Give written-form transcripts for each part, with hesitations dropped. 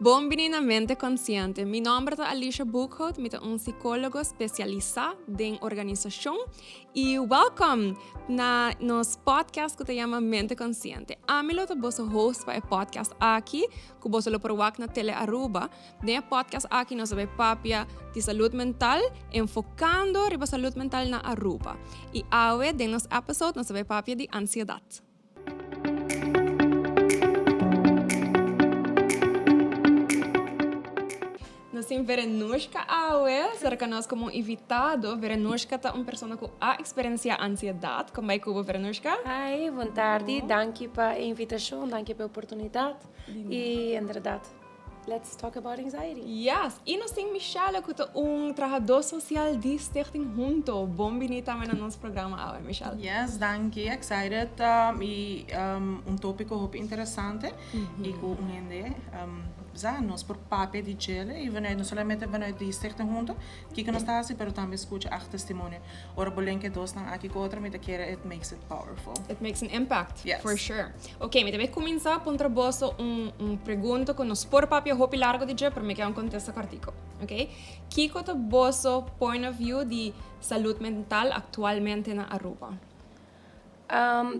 Bon bini na Mente Consciente. Mi nomber ta Alicia Boekhout, mi ta un psicologo specialisa den organisacion y welcome na nos podcast cu ta yama Mente Consciente. Ami lo ta boso host pa e podcast aki, cu boso lo por wak na Tele Aruba. Den e podcast aki nos ta bay papia di salud mental, enfocando riba salud mental na Aruba. Y awe den nos episode nos ta bay papia di ansiedad. Nos tin Verenushka awe cerca nos como un invitado. Verenushka ta un persona cu a experiencia ansiedad. Con bay cu bo, Verenushka? Hi, bon tardi. Danki pa e invitacion, danki pa e oportunidad. Y inderdaad. Let's talk about anxiety. Yes, y nos tin Michelle cu ta un trahador social di Stichting Hunto. Bon bini tambe na nos programa awe, Michelle. Yes, danki. Excited y un topico hopi interesante y cu un hende sa nos por papia di djele y vanuit no solamente vanuit di Stichting Hunto kico nos ta haci pero tambe scucha acht testimonio. Ora bo lenke dosnan aki cu otro mi ta kere it makes it powerful. It makes an impact, for sure. Ok, mi ta bay cuminsa puntra boso un un pregunta cu nos por papia hopi largo di dje, pero mi ke un contesta cortico. Ok? Kico ta boso point of view di salud mental actualmente na Aruba?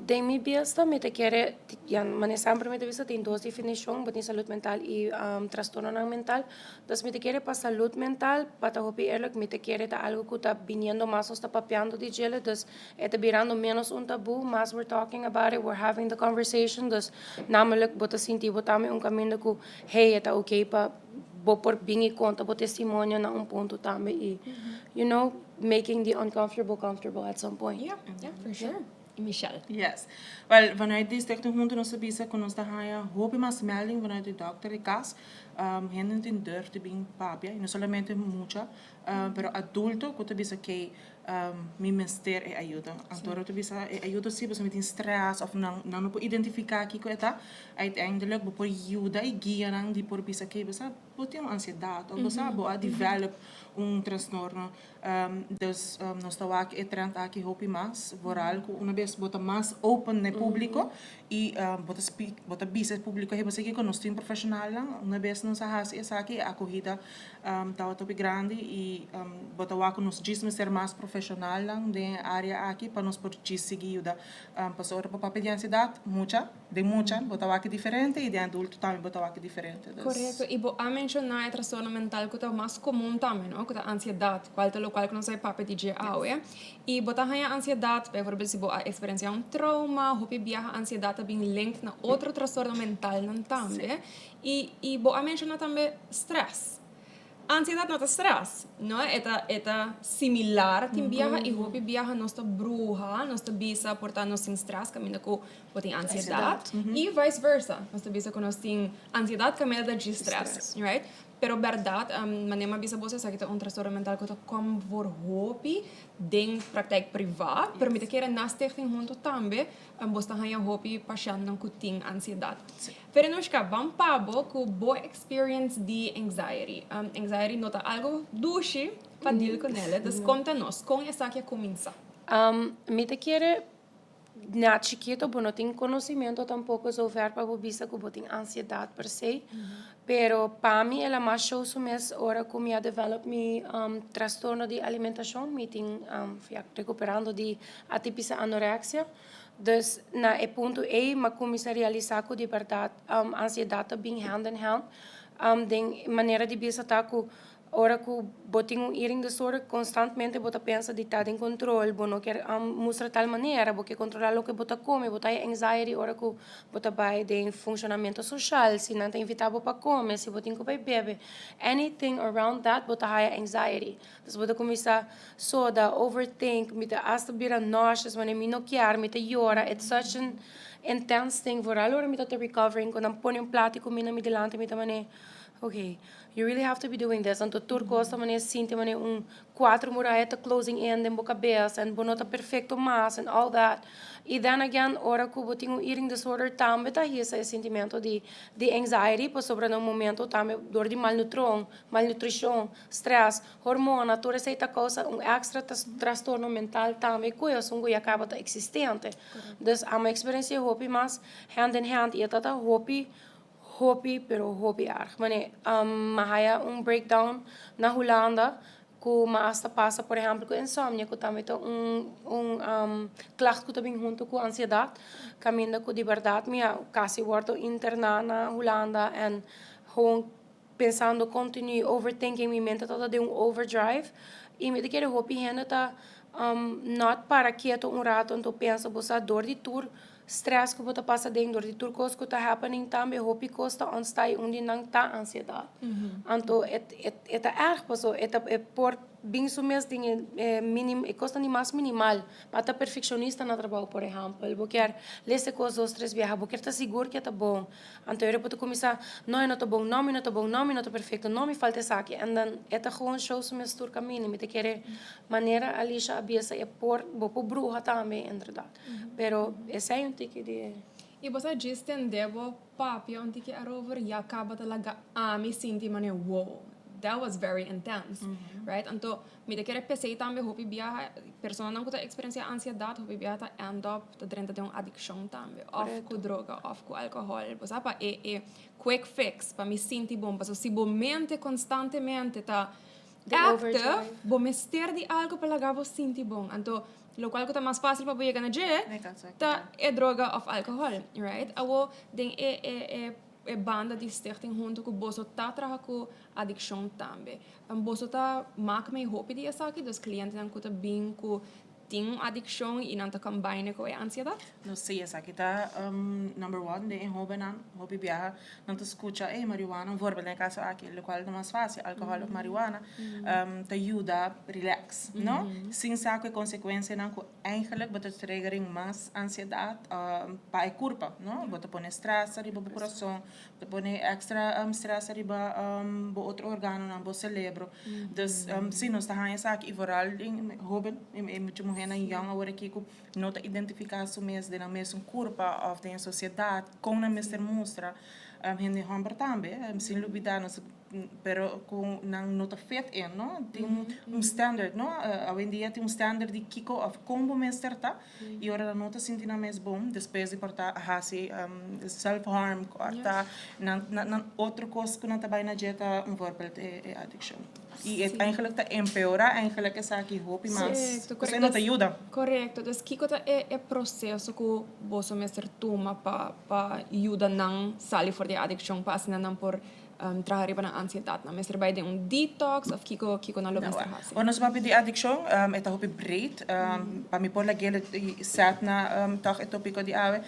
Den mi bista mi ta kere, ya manera semper mi ta bisa tin dos definicion, bo tin salud mental y trastornonan mental. Dus mi ta kere pa salud mental, pa ta hopi eerlijk, mi ta kere ta algo cu ta biniendo mas nos ta papiando di djele, dus e ta birando menos un tabu, mas we're talking about it, we're having the conversation, dus namelijk bo ta sinti bo tambe un caminda cu hey e ta okay pa bo por bin y conta bo testimonio na un punto tambe y you know making the uncomfortable comfortable at some point. Yeah, yeah, for sure. Y Michelle? Yes. Wel, vanuit di Stichting Hunto nos ta bisa cu nos ta haya hopi mas melding vanuit di dokter di cas. Hende no tin durf di bin papia y no solamente mucha, pero adulto cu ta bisa key mi mester e ayuda. Anto ora ta bisa e ayuda si pasobra mi tin stress of nan nan no por identifica kico e ta, uiteindelijk bo por yuda y guia nan di por bisa key bo sa bo tin un ansiedad of bo sa bo a develop un trastorno. Dus nos ta wak e trend aki hopi mas vooral cu una bes bo ta mas open na e publico y bo ta speak bo ta bisa e publico hey bo sa kico nos tin profesionalnan una bes nos a haci esaki e acogida Tabata hopi grandi y bo ta wak cu nos djis mester mas profesionalnan den e area aki pa nos por djis sigui yuda. Pasobra ora bo papia di ansiedad, mucha, den mucha bo ta wak diferente y den adulto tambe bo ta wak diferente. Dus. Corecto. Y bo a menciona e trastorno mental cu ta mas comun tambe, no? Cu ta ansiedad, cual ta locual cu nos a papia di dje awe. Y bo ta haña ansiedad, bijvoorbeeld si bo a experiencia un trauma, hopi biaha ansiedad ta bin link na otro trastorno mentalnan tambe. I i bo a menshoná tambe strès. Ansiedat no ta strès, no? E ta e ta similar tin biaha i hopi biaha nos ta bruha, nos ta bisa por ta nos tin strès kaminda ku bo tin ansiedat i vice versa. Nos ta bisa ku nos tin ansiedat kaminda ta djis strès, right? Pero bèrdat, manera mi a bisa boso esaki ta un trastorno mental ku ta kòm for hopi den praktijk privá, pero mi ta kere na Stichting Hunto tambe Bos ta haña hopi pashèntnan ku tin ansiedat. Verenushka, ban pa bo ku bo experience di anxiety. Anxiety no ta algu dushi pa deal ku nele, dus konta nos, kon esaki a kuminsá? Mi ta kere na chikito bo no tin konosimento tampoko zover pa bo bisa ku bo tin ansiedat per se, pero pa mi el a mas show su mes ora ku mi a develop mi trastorno di alimentashon, mi tin ya rekuperando di Atipisa anorexia. Dus na e punto ei m'a cuminsa realisa cu di berdad ansiedad ta bin hand in hand. Den manera di bisa ta cu ora cu bo tin un eating disorder constantmente bo ta pensa di ta den control, bo no kier mustra tal manera, bo kier controla loke bo ta come, bo ta haya anxiety ora cu bo ta bay den funcionamento social, si nan ta invita bo pa come, si bo tin cu bay bebe, anything around that bo ta haya anxiety. Dus bo ta kuminsá soda, overthink, mi ta asta bira nauseous wanneer mi no kier, mi ta yora, it's such an intense thing, vooral ora mi ta ta recovering ku nan pone un plato di kumida mi dilanti mi ta manera ok, you really have to be doing this, anto tur kos ta manera sinti manera un kuater muraya ta closing in den bo kabes en bo no ta perfecto mas en all that, y then again ora ku bo tin un eating disorder tambe ta hisa e sintimento di di anxiety pasobra na un momento tambe dor di malnutron, malnutrishon, Stress, hormona, tur esei ta causa un extra trastorno mental tambe cu e asun cu ya caba ta existente. Dus amo experiencia hopi mas hand in hand y e ta ta hopi, Hopi, pero hopi erg. Mane, m'a haya un breakdown na Hulanda ku m'a hasta pasa, por ehempel, ku insomnia, ku tambe ta un klacht ku ta bin hunto ku ansiedat, kaminda ku di bèrdat mi a kasi wòrdu interná na Hulanda en gewoon pensando continu, overthinking, mi mente tabata den un overdrive i mi ta kere hopi hende ta not para keto un rato anto pensa bo sa dor di tur stress ku bo ta pasa den dor di tur kos ku ta happening tambe hopi kos ta ontsta i un di nan ta ansiedat. Anto e e ta erg paso e ta e por bin su mes den e minim e kosnan di mas minimal. Pa ta perfekshonista na trabou por ehèmpel bo kier lesa e kos dos tres biaha bo kier ta sigur ku e ta bon. Anto ora bo ta kuminsá no e no ta bon, no mi no ta bon, no mi no ta perfekto, no mi falta esaki en dan e ta gewoon show su mes tur kaminda. Mi ta kere manera Alisha a bisa e por bo por bruha tambe inderdat. Pero esei un tiki di e. I bo sa djis tende bo papia un tiki arover ya kaba ta laga ami sinti manera wow, that was very intense, right? Anto mi ta kere p'esei tambe hopi biaha personanan ku ta eksperensiá ansiedat hopi biaha ta end up ta drenta den un adikshon tambe òf ku droga òf ku alkohòl. Bo sa pa e e quick fix pa mi sinti bon pasobra si bo mente konstantemente ta active bo mester di algu pa laga bo sinti bon. Anto Locual cu ta mas facil pa bo yega na dje ta e droga of alcohol, right? Awo den e e e e banda di stichting hunto cu boso ta traha cu adiccion tambe. Boso ta mak mey hopi di esaki, dus clientenan cu ta bin cu tin un adiccion y nan ta combine cu e ansiedad? No, si, esaki ta number one den e hobennan. Hopi biaha nan ta scucha, ey, marihuana, un voorbeeld den e caso aki, locual ta mas facil, alcohol of marihuana, ta yuda relax, no? Sin sa cu e consecuencianan cu eigenlijk bo ta triggering mas ansiedad pa e curpa, no? Bo ta pone stress ariba bo curason, bo ta pone extra stress ariba bo otro organonan, bo celebro. Dus, si, nos ta haña esaki y vooral den hoben, e mucha muhernan young awor aki cu no ta identifica su mes den nan mesun curpa of den e sociedad, con nan mester mustra. Hende homber tambe, sin lubida nos, pero cu nan no ta fit in, no? Tin un standard, no? Awendia tin un standard di kico of con bo mester ta y ora nan no ta sinti nan mes bon, despues di por ta haci self harm, corta, nan, nan otro cos cu nan ta bay na dje ta un voorbeeld e adiccion. Y e eigenlijk ta empeora eigenlijk esaki hopi mas. Correcto, Esei no ta yuda. Correcto. Dus kico ta e e proceso cu boso mester tuma pa pa yuda nan sali for di e adiccion pa asina nan por traha riba nan ansiedad? Nan mester bay den un detox of kico kico nan lo mester haci? Ora nos papia di adiccion e ta hopi breed. Pa mi por lag'e set na toch e topico di awe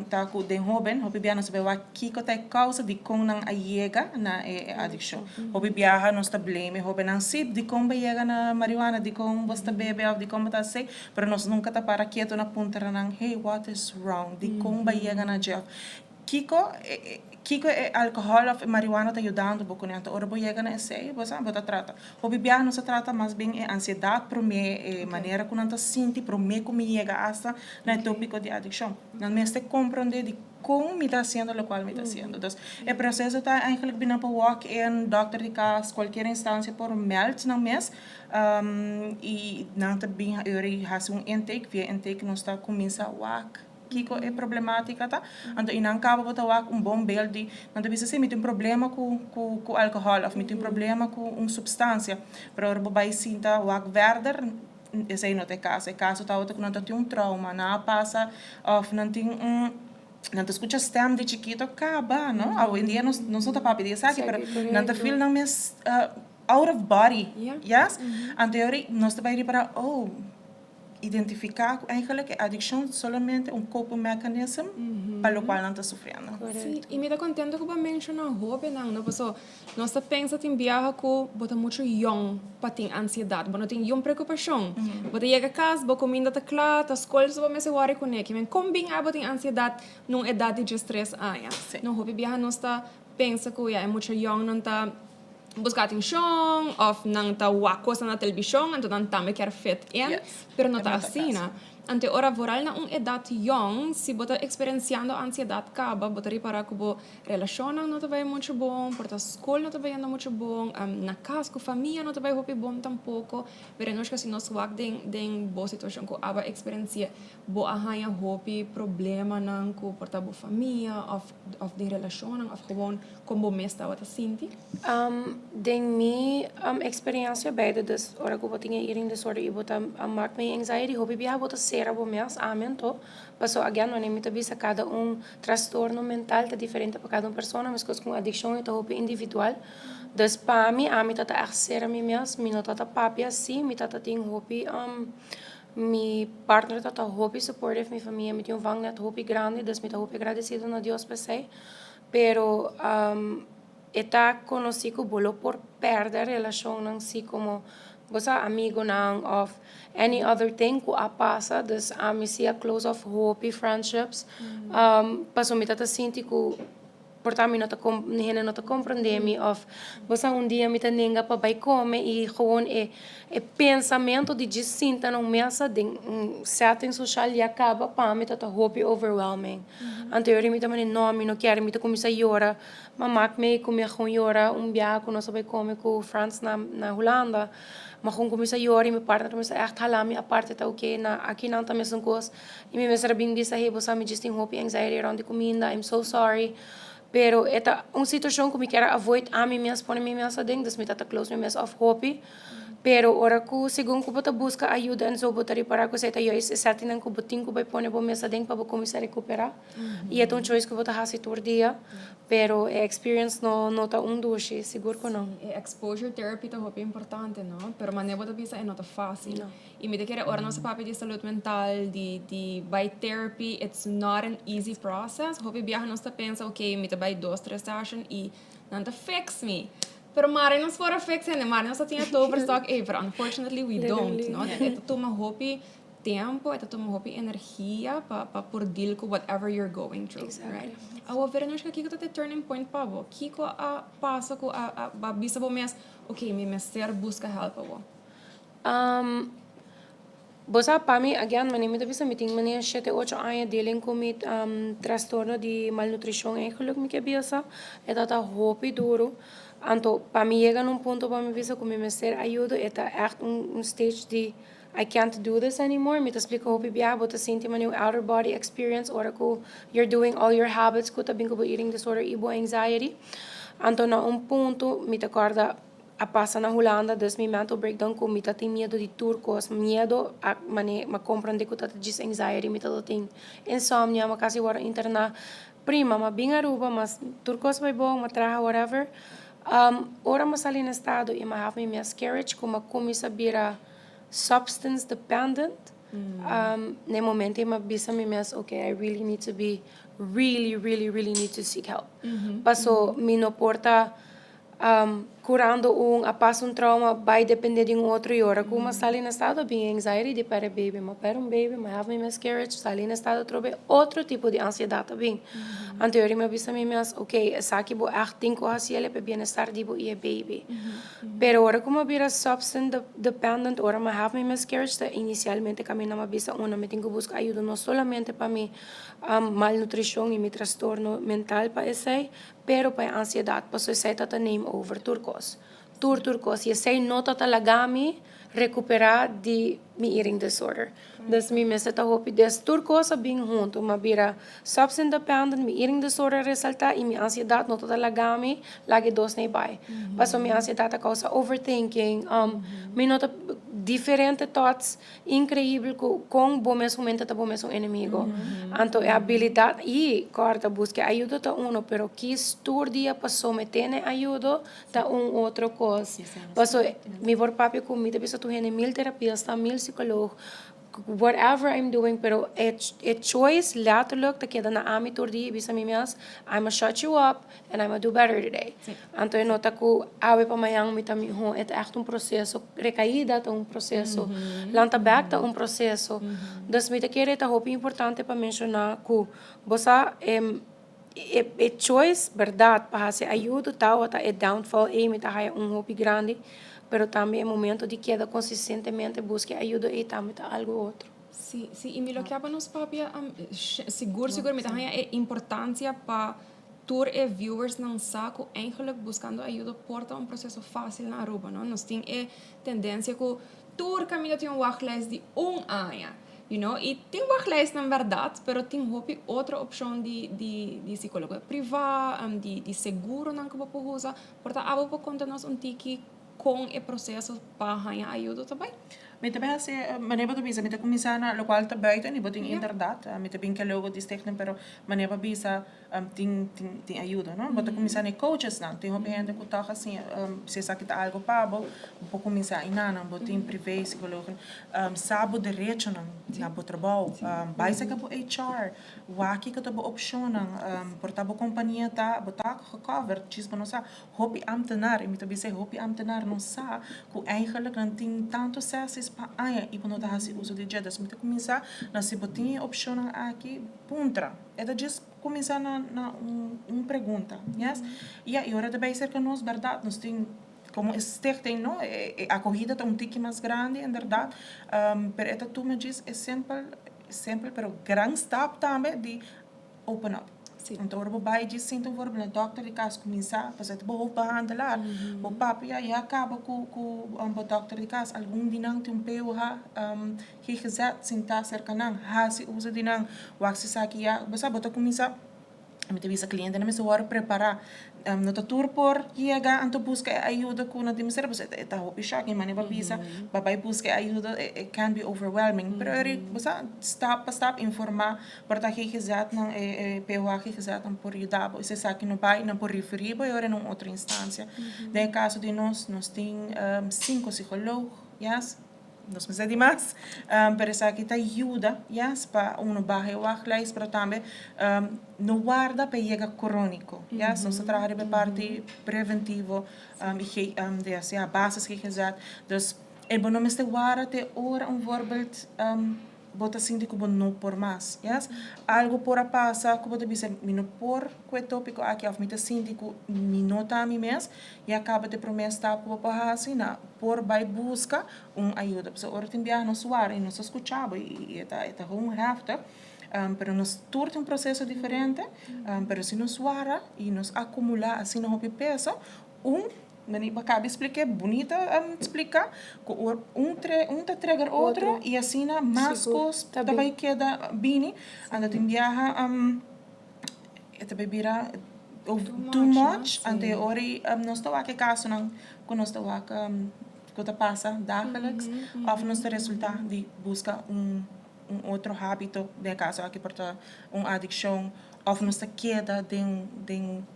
ta cu den hoben hopi bia nos ta bay wak Kiko ta e kousa dikon nan a yega na e adikshon? Hopi biaha nos ta blame e hobennan, sí, dikon bo yega na marihuana, dikon bo sta bebe òf dikon bo ta hasi, pero nos nunka ta para ketu na puntra nan, hey, what is wrong? Dikon bo a yega na dje? Òf kiko kiko e alkohòl òf e marihuana ta yudando bo kuné? Anto ora bo yega na esei, bo sa, bo ta trata. Hopi biaha nos a trata mas bien e ansiedat promé, e manera ku nan ta sinti promé ku mi yega asta na e tópiko di adikshon. Nan mester komprondé di Kon mi ta hasiendo lokual mi ta hasiendo. Dus e proseso ta eigenlijk bina pa walk in, dokter di kas, kualkier instansia por meld nan mes i nan ta bin ora hasi un intake. Via intake nos ta kuminsa wak kiko e problematika ta. Anto i nan kaba bo ta wak un bon beeld di nan ta bisa si mi tin problema ku ku alkohòl òf mi tin problema ku un supstansia. Pero ora bo bai sinta wak verder. Esei no ta e kaso. E kaso tabata ku nan ta tin un trauma, nan a pasa òf nan tin un, nan ta skucha stèm di chikito kaba, no? Awendia nos nos no ta papia di esaki, pero nan ta feel nan mes out of body, yes? Anto e ora nos ta bai ripará, oh, identifiká ku eigenlijk e adikshon solamente un coping mechanism pa lokual nan ta sufriendo. Sí, i mi ta kontento ku bo a menshoná hóbennan, no? Paso Nos ta pensa tin biaha ku bo ta muchu yòn pa tin ansiedat. Bo no tin yun preokupashon. Bo ta yega kas, bo kuminda ta kla, ta skol so bo mester wòrdu kuné. Kimen kon bin abo tin ansiedat na un edat di diestres aña? No hopi biaha nos ta pensa ku ya e mucha yòn nan ta buska atenshon òf nan ta wak kosnan na televishon anto nan tambe kier fit in, pero no ta asina. Anto ora vooral na un edat jong, si bo ta eksperensiando ansiedat kaba, bo ta ripará ku bo relashonnan no ta bai muchu bon, por ta skol no ta bayendo muchu bon, na kas ku famia no ta bai hopi bon tampoko. Pero nos si nos wak den bo situashon ku abo a eksperensiá, bo a haña hopi problemanan ku por ta bo famia òf den relashonnan òf gewoon kon bo mes tabata sinti? Den mi eksperensia beide, dus ora ku bo tin e eating disorder i bo ta mak mei anxiety, hopi biaha bo ta sera bo mes, ami anto, paso again wanneer mi ta bisa kada un trastorno mental ta diferente pa kada un persona, meskos ku un adikshon e ta hopi individual. Dus pa mi, ami ta ta ègt sera mi mes, mi no ta ta papia si, mi ta ta tin hopi mi partner ta ta hopi supportive, mi famia, mi tin un vangnet hopi grandi, dus mi ta hopi agradesido na Dios pa esei. Pero e ta konosí ku bo lo por pèrdè relashonnan si komo bo sa amigonan òf any other thing ku a pasa. Dus ami si a close off hopi friendships pasobra mi ta ta sinti ku por ta mi no ta hende no ta komprondé mi òf bo sa un dia mi ta nenga pa bai kome i gewoon e e pensamentu di djis sinta na un mesa den un setting soshal ya kaba pa mi ta ta hopi overwhelming. Anto yori mi ta manda no mi no kier mi ta kuminsá yora ma mak mi ku mi a gewoon yora un biaha ku nos a bai kome ku Frans na na Hulanda mi a gewoon kuminsá yora i mi partner ta kuminsá ègt hala mi aparte ta oke na aki nan ta mesun kos i mi mester a bin bisa hey bo sa mi djis tin hopi anxiety rònt di kuminda I'm so sorry pero e ta un situashon ku mi kier a avoid ami mes pone mi mes aden dus mi ta ta close mi mes òf hopi. Pero ora ku segun ku bo ta buska ayuda enso bo ta ripará ku esei ta juist e sètinan ku bo tin ku bai pone bo mes aden pa bo kuminsá rekuperá. I e ta un choice ku bo ta hasi tur dia, pero e experience no no ta un dushi, sigur ku no. E exposure therapy ta hopi importante, no? Pero manera bo ta bisa e no ta fásil. I mi ta kere ora nos a papia di salud mental, di bai therapy, it's not an easy process. Hopi biaha nos ta pensa, ok, mi ta bai dos, tres session i nan ta fix mi. Pero mare nos por a fix hende, mare nos a tin e toverstok ei, pero unfortunately we don't, no? E ta tuma hopi tempo, e ta tuma hopi energia pa por deal cu whatever you're going through, right? Awor, Verenushka, kiko ta e turning point pa bo? Kiko a pasa cu a bisa bo mes, ok, mi mester busca help awor? Bo sa, pa mi, again, manera mi ta bisa, mi tin manera shete, ocho aña dealing ku mi trastorno di malnutrishon eigenlijk mi ke bisa. E ta ta hopi duru. Anto, pa mi yega na un punto pa mi bisa ku mi mester ayudo, e ta ègt un stage di I can't do this anymore. Mi ta splika hopi biaha, bo ta sinti manera un outer body experience ora ku you're doing all your habits ku ta bin ku bo eating disorder i bo anxiety. Anto na un punto mi ta kòrda. A pasa na Hulanda, dus mi mental breakdown ku mi ta tin miedu di tur kos. Miedu a mane m'a komprende ku ta djis anxiety, mi ta tin insomnia, m'a kasi wòrdu interná. Prima, m'a bin Aruba, mas tur kos bai bon, m'a traha whatever. Ora m'a sali na estado i m'a have mi miscarriage ku m'a kuminsá bira substance dependent, na e momento ei m'a bisa mi mes, okay, I really need to be really, really, really need to seek help. Paso mi no por ta Curando un a pasa un trauma bay depende di un otro y ora cu m'a sali na estado a bin anxiety di perde baby m'a perde un baby m'a have mi miscarriage sali na estado atrobe otro tipo di ansiedad a bin anto yori mi a bisa mi mes ok esaki bo echt tin cu haci el pa e bienestar di bo y e baby pero ora cu m'a bira substance dependent ora m'a have mi miscarriage ta inicialmente caminda m'a bisa una mi tin cu busca ayuda no solamente pa mi malnutricion y mi trastorno mental pa esey Pero pa e ansiedat, pasobra esei ta ta neem over tur kos. Tur tur kos. I esei no ta ta laga mi rekuperá di mi eating disorder. Dus mi mester ta hopi des tur kos a bin huntu. Mi a bira substance dependent, mi eating disorder a resaltá i mi ansiedat no ta ta laga mi laga e dos nei bai. Pasobra mi ansiedat ta kousa overthinking, mi no ta diferente thoughts. Increibel cu con bo mesun mente ta bo mesun enemigo. Anto e habilidad y corda busca ayudo ta uno, pero kies tur dia pa somete na e ayudo ta un otro cos. Paso mi por papia cu mi ta bisa tur hende mil terapista, mil psicoloog, whatever I'm doing, pero e choice letterlijk ta keda na ami tur dia y bisa mi mes, I'ma shut you up and I'ma do better today. Anto e nota ku awe pa mañan mi ta mihó. E ta ègt un proseso. Rekaida ta un proseso. Lanta bèk ta un proseso. Dus mi ta kere ta hopi importante pa menshoná ku bo sa e e choice bèrdat pa hasi ayudo tabata e downfall ei mi ta haya un hopi grandi, pero tambe e momento di keda konsistentemente buska e ayudo ei tambe ta algu otro. Si, y mi lo kier pa nos papia, sigur, sigur, mi ta haya e importancia pa tur e viewers nan sa cu eigenlijk buscando ayuda por ta un proceso facil na Aruba, no? Nos tin e tendencia cu tur caminda tin un wachtlijst di un aña, y tin wachtlijst na berdad, pero tin hopi otro opcion di psicologo priva, di seguro nan cu bo por usa. Por ta abo por conta nos un tiki con e proceso pa haya ayuda tambe? Mi tambe asina, manera bo bisa, mi ta cuminsa na locual ta buiten, y bo tin inderdaad, mi ta bin cu logo di stichting, pero manera bo bisa, tin ayuda, no? Bo ta cuminsa na coaches nan, tin hopi hende cu ta asina, si esaki ta algo pa bo, bo cuminsa einan, bo tin privé psycholoog, sa bo derecho nan, na bo trabou, bay saca bo HR, wak kico ta bo opcion nan, por ta bo compania ta, bo ta gecovered, djis bo no sa, hopi ambtenaar, y mi ta bisa hopi ambtenaar no sa, cu eigenlijk nan tin tanto sessies pa aña y bo no ta hasi uso di dje. Dus mi ta cuminsa na si bo tin opcion nan aki, puntra. E ta just cuminsa na un pregunta, yes? Ja, y ora ta bay cerca nos, berdad, nos tin como stichting, no? E acogida ta un tiki mas grandi, inderdaad, pero e ta tuma just e simpel, simpel, pero gran stap tambe di open up. Anto, ora bo bay djis sinta un voorbeeld na dokter di cas cuminsa, pasobra bo hoofdbehandelaar, bo papia ya caba cu bo dokter di cas, algun di nan tin un POH, GGZ, sinta cerca nan, hasi uso di nan, wak si sa ki ya, bo sa, bo ta cuminsa, mi ta bisa cliente nan mester word prepara, no ta tur por yega anto busca e ayuda cu nan tin mester, pasobra e ta hopi shocking, manera bo bisa, bo bay busca e ayuda, it can be overwhelming, pero eri, bo sa, stap pa stap informa, por ta GGZ nan, e POH GGZ nan por yuda bo, y si esaki no bay, nan por referi bo e ora na un otro instancia. Den caso di nos, nos tin cinco psycholoog, yes, nos mester di mas, pero esaki ta yuda, yes, pa uno baha e wachtlijst, pero tambe no warda pa yega cronico, yes, nos ta traha riba e parti preventivo, y di ja, basis GGZ, dus e bo no mester warda te ora un voorbeeld, bo ta sinti cu bo no por mas, yes? Algo por a pasa cu bo ta bisa mi no por cu e topico aki of mi ta sinti cu mi no ta mi mes, ya caba e prome stap cu bo por haci na por bay busca un ayuda. Pasobra ora tin biaha nos warda y nos ta scucha bo y e ta gewoon heftig, pero nos tur tin un proceso diferente, pero si nos warda y nos acumula asina hopi peso, un Mani acaba explica, bunita explica, cu un ta trigger otro y asina mas cos ta bay keda bini, anto tin biaha e ta bay bira too much, anto e ora nos ta wak e casonan cu nos ta wak cu ta pasa dagelijks, of nos ta resulta di busca un otro habito, den caso aki por ta un adiccion, of nos ta keda den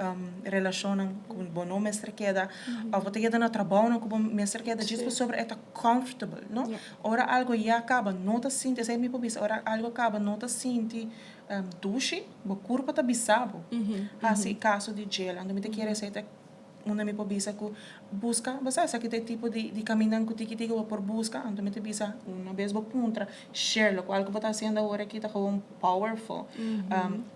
relacionnan cu bo no mester keda, of bo ta keda na trabounan cu bo mester keda djis pasobra e ta comfortable, no? Ora algo ya caba no ta sinti, esey mi por bisa, ora algo caba no ta sinti dushi, bo curpa ta bisa bo. Hasi caso di dje, anto mi ta kere esey ta unda mi por bisa cu busca, bo sa, esaki ta e tipo di caminnan cu tiki tiki bo por busca, anto mi ta bisa, una bes bo puntra, share locual cu bo ta haciendo awor aki ta gewoon powerful.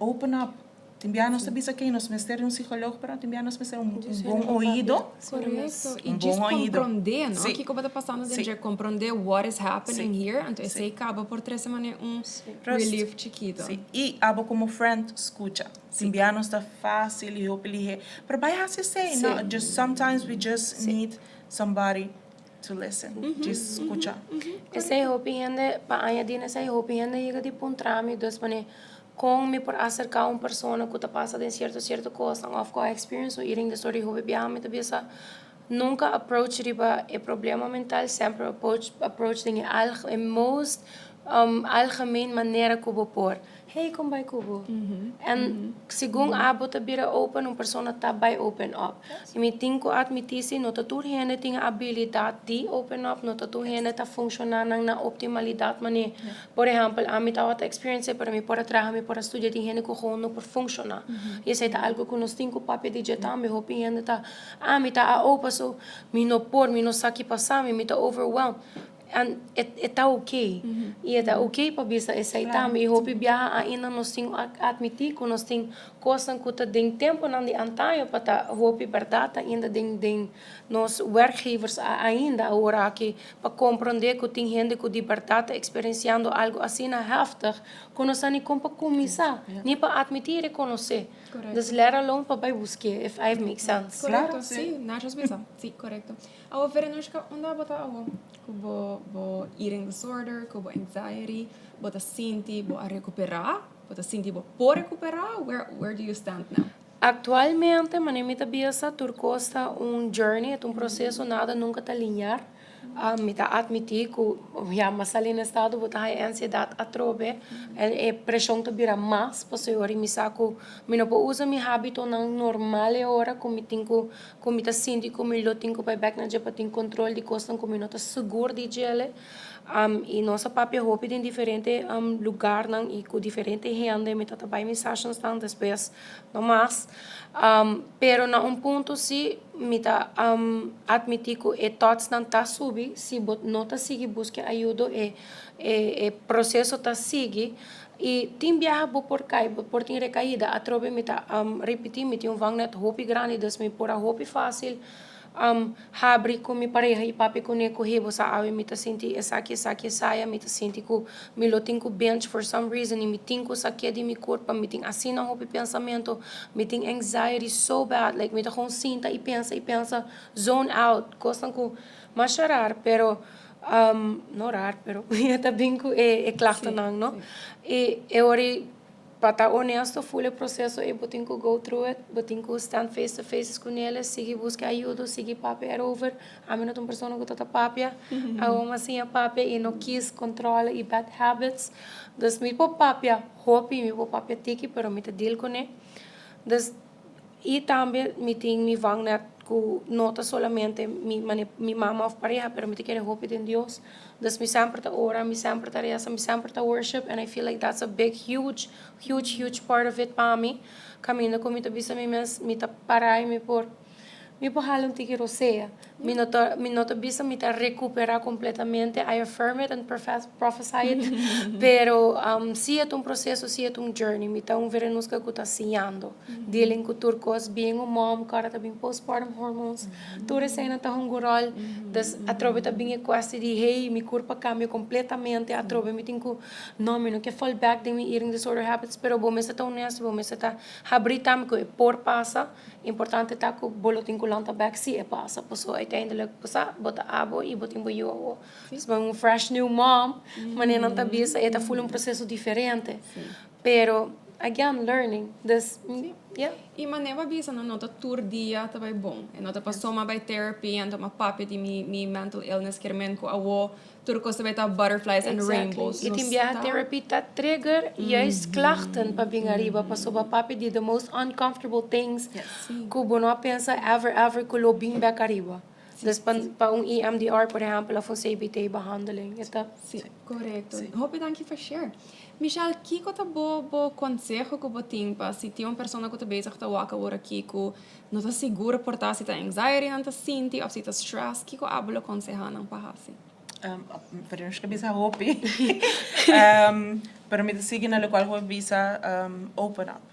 Open up. Tin biaha nos ta bisa cu nos mester un psycholoog, pero tin biaha nos mester un bon oido. Correcto. Y Un just bon oido. comprende, no? Kico ta pasando den, comprende what is happening here. Anto, esey caba por trece manera un relief chikito. Si. Y abo como friend, scucha. Tin biaha nos ta facil y hopi lihe. Pero bay hasi esey, no? Just sometimes we just need somebody to listen. Just scucha. Esey hopi hende, pa añadi esey hopi hende yega di puntra mi, dus manera con mi por acerca un persona cu ta pasa den cierto cierto cos, of cu a experience un eating disorder, hopi biaha mi ta bisa nunca approach riba e problema mental, semper approach den e most algemeen manera cu bo por. "Hey, con bay cu bo?" En segun abo ta bira open, un persona ta bay open up. Y mi tin cu admiti si no ta tur hende tin habilidad di open up, no ta tur hende ta funciona na optimalidad manera. Por ehempel, ami tawata experience, pero mi por a traha, mi por a studia, tin hende cu gewoon no por funciona. Y esey ta algo cu nos tin cu papia di dje tambe, hopi hende ta, "Ah, mi ta a open, so mi no por, mi no sa ki pasa, mi ta overwhelmed." En e ta ok. I e ta ok pa bisa esei tambe. I hopi biaha ainda nos tin admití ku nos tin kosnan ku ta den tempunan di antaño pa ta hopi bèrdat ainda den den nos werkgevers ainda awor aki pa komprondé ku tin hende ku di bèrdat ta eksperensiando algu asina heftig ku no sa ni kon pa kuminsá, ni pa admití i rekonosé. Dus let alone pa bai busk'é, if I make sense. Korekto, sí, Nacho a bisa. Sí, korekto. Awor Verenushka, unda bo ta awor ku bo bo eating disorder, ku bo anxiety, bo ta sinti bo a rekuperá? Bo ta sinti bo por rekuperá? Where where do you stand now? Aktualmente, manera mi ta bisa, tur kos ta un journey, e ta un proseso, nada nunka ta linear. Mi ta admití ku ya mas sali na estado bo ta haña e ansiedat atrobe, e preshon ta bira mas, pasobra ora mi sa ku mi no por usa mi hábitonan normal e ora ku mi tin ku ku mi ta sinti ku mi lo tin ku bai bek na dje pa tin kontrol di kosnan ku mi no ta sigur di djele. I nos a papia hopi den diferente lugarnan i ku diferente hende. Mi ta ta bai mi sessionsnan despues no mas. Pero na un punto si mi ta admití ku e thoughtsnan ta subi si bo no ta sigui buska ayudo e e proseso ta sigui. I tin biaha bo por kai, bo por tin rekaida. Atrobe mi ta ripití, mi tin un vangnet hopi grandi, dus mi por a hopi fásil habri ku mi pareha i papia kuné ku, hey, bo sa awe mi ta sinti esaki, esaki, esaya, mi ta sinti ku mi lo tin ku bench for some reason i mi tin ku saké di mi kurpa, mi tin asina hopi pensamentu, mi tin anxiety so bad, like mi ta gewoon sinta i pensa i pensa, zone out, kosnan ku masha rar, pero. No rar, pero e ta bin ku e klachtennan, no? I e ora ei, pa ta honesto, ful e proseso ei bo tin ku go through it, bo tin ku stand face to face ku nel, sigui buska ayudo, sigui papia erover. Ami no ta un persona ku ta ta papia, awor mi a siña papia i no kis kontrola i bad habits. Dus mi por papia hopi, mi por papia tiki, pero mi ta deal kuné. Dus. I tambe mi tin mi vangnet ku no ta solamente mi mane mi mama of pareha pero mi ta kere hopi den Dios. Dus mi semper ta ora, mi semper ta resa, mi semper ta worship and I feel like that's a big huge huge huge part of it pa mi. Kaminda ku mi ta bisa mi mes mi ta para i mi por mi por hala un tiki rosea. Mi no ta mi no ta bisa mi ta recupera completamente, I affirm it and prophesy it, pero si e ta un proceso, si e ta un journey, mi ta un Verenuska cu ta siñando, dealing cu tur cos, being un mom, cu ora ta bin postpartum hormones, tur eseinan ta hunga un rol, dus atrobe ta bin e cuestie di hey, mi curpa a cambia completamente, atrobe mi tin cu, no, mi no ke fall back den mi eating disorder habits, pero bo mester ta honesto, bo mester ta habri tambe cu e por pasa. Importante ta ku bo lo tin ku lanta bek si e pasa, paso uiteindelijk bo sa bo ta abo i bo tin bo yu awo. Dus bo un fresh new mom, manera nan ta bisa, e ta ful un proseso diferente. Pero again learning, dus yeah. I manera bo a bisa no ta tur dia ta bai bon. E no ta paso mi a bai therapy anto mi a papia di mi mental illness kier men ku awo Tur cos ta bay ta butterflies and rainbows. I tin biaha therapy ta trigger juist klachten pa bin ariba pasobra papia di the most uncomfortable things ku bo no a pensa ever ever ku lo bin bek ariba. Dus pa un EMDR por ehempel of un CBT behandeling e ta. Si, korekto. Hopi danki pa share. Michelle, kiko ta bo bo konseho ku bo tin pa si tin un persona ku ta bezig ta wak awor aki ku no ta sigur por ta si ta anxiety nan ta sinti of si ta stress, kiko abo lo konseha nan pa hasi? Pero nos ka bisa hopi. Pero mi ta sigui na lokual ku bo bisa, open up.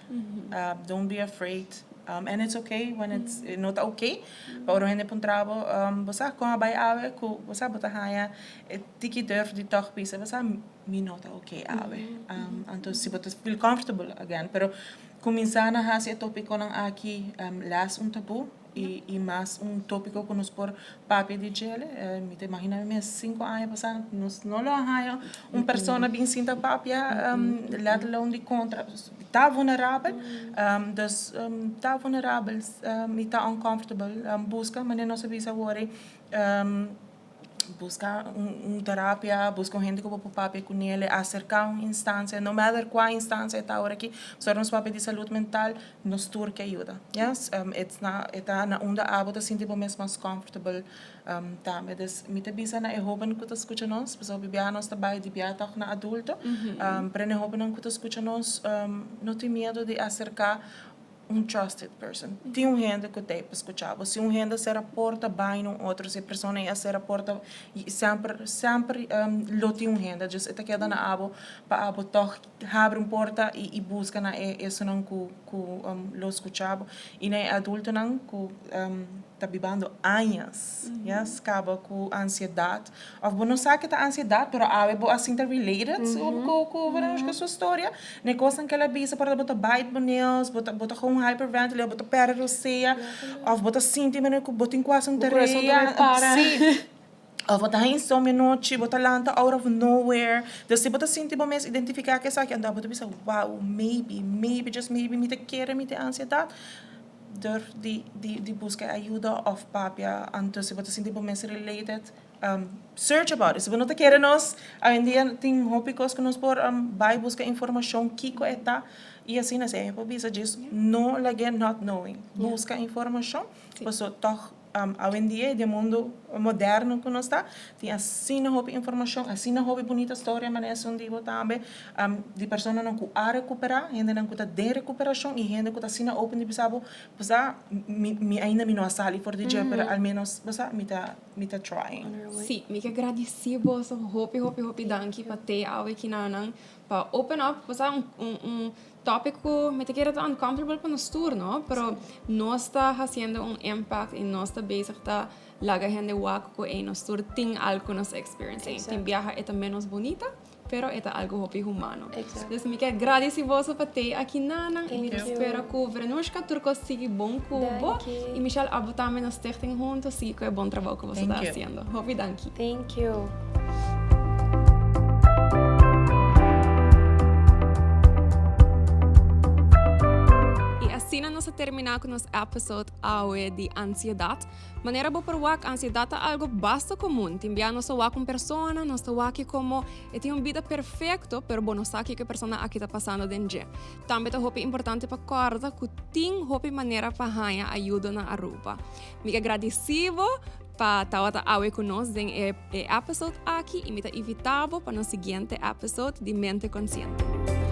Don't be afraid. And it's okay when it's no ta okay. Pa ora un hende puntra bo, bo sa kon a bai awe ku bo sa bo ta haña e tiki durf di tòg bisa bo sa mi no ta okay awe. Anto si bo ta feel comfortable again. Pero kuminsá na hasi e topikonan aki less un tabú. I mas un tópiko ku nos por papia di djele. Mi ta imaginá mi mes sinku aña pasá nos no lo a haña un persona bin sinta papia, let alone di kontra. Ta vulnerabel, dus ta vulnerabel i ta uncomfortable. Buska manera nos a bisa awor ei. Buska un terapia, buska un hende ku bo por papia ku nel, aserká un instansia, no matter kua instansia e ta ora aki, pasobra nos papia di salud mental, nos tur ke yuda. Yes, it's not, e ta na unda abo ta sinti bo mes mas comfortable tambe. Dus mi ta bisa na e hoben ku ta skucha nos, pasobra hopi biaha nos ta bai di biaha tòg na adulto, pero na e hobennan ku ta skucha nos, no tin miedu di aserká. un trusted person. Tin un hende ku t'ei pa skucha bo. Si un hende sera porta bai na un otro, si e persona ei a sera porta semper semper lo tin un hende. Dus e ta keda na abo pa abo tòg habri un porta i buska na e esunnan ku ku lo skucha bo. I na e adultonan ku ta bibando añas, yes, kaba ku ansiedat Of bo no sa ke ta ansiedat, pero awe bo a sinta related ku ku Veronica su storia. Na e kosnan ke el a bisa por ta bo ta bite bo nails, bo ta bo ta gewoon hyperventilate, bo ta perde rosea, of bo ta sinti manera ku bo tin kuasi un tarea. Si. Of bo ta haña insomnio anochi, bo ta lanta out of nowhere. Dus si bo ta sinti bo mes identifiká ku esaki, anto bo ta bisa, wow, maybe, maybe, just maybe mi ta kere mi tin ansiedat. Durf di di di buska e ayuda of papia anto si bo ta sinti bo mes related search about it si bo no ta kere nos awendia tin hopi kos ku nos por bai buska informashon kiko e ta i asina si mi por bisa djis no lag'e not knowing buska informashon paso tòg awendia den mundu moderno ku nos ta tin asina hopi informashon asina hopi bunita storia manera esun di bo tambe di personanan ku a rekuperá hendenan ku ta den rekuperashon i hende ku ta asina open di bisa bo bo sa mi mi ainda mi no a sali for di dje pero al menos bo sa mi ta mi ta trying. Sí, mi ke gradisí boso hopi hopi hopi danki pa te awe kinanan pa open up bo sa un un Topic cu mi ta kere ta uncomfortable pa nos tur, no? Pero nos ta haciendo un impact y nos ta bezig ta laga hende wak cu ey nos tur tin algo cu nos ta experiencing. Tin biaha e ta menos bunita, pero e ta algo hopi humano. Dus mi ke gradici boso pa tey aki nanan y mi ta spera cu Verenushka tur cos sigui bon cu bo y Michelle abo tambe na stichting hunto sigui cu e bon trabou cu boso ta haciendo. Hopi danki. Thank you. Y asina nos a termina cu nos episode awe di ansiedad. Manera bo por wak, ansiedad ta algo basta comun. Tin bia nos ta wak un persona, nos ta wak como e tin un bida perfecto, pero bo no sa kico e persona aki ta pasando den dje. Tambe ta hopi importante pa corda cu tin hopi manera pa haña ayudo na Aruba. Mi ke gradici bo pa tabata awe ku nos den e episode aki i mi ta invita bo pa nos siguiente episode di Mente Konsiente.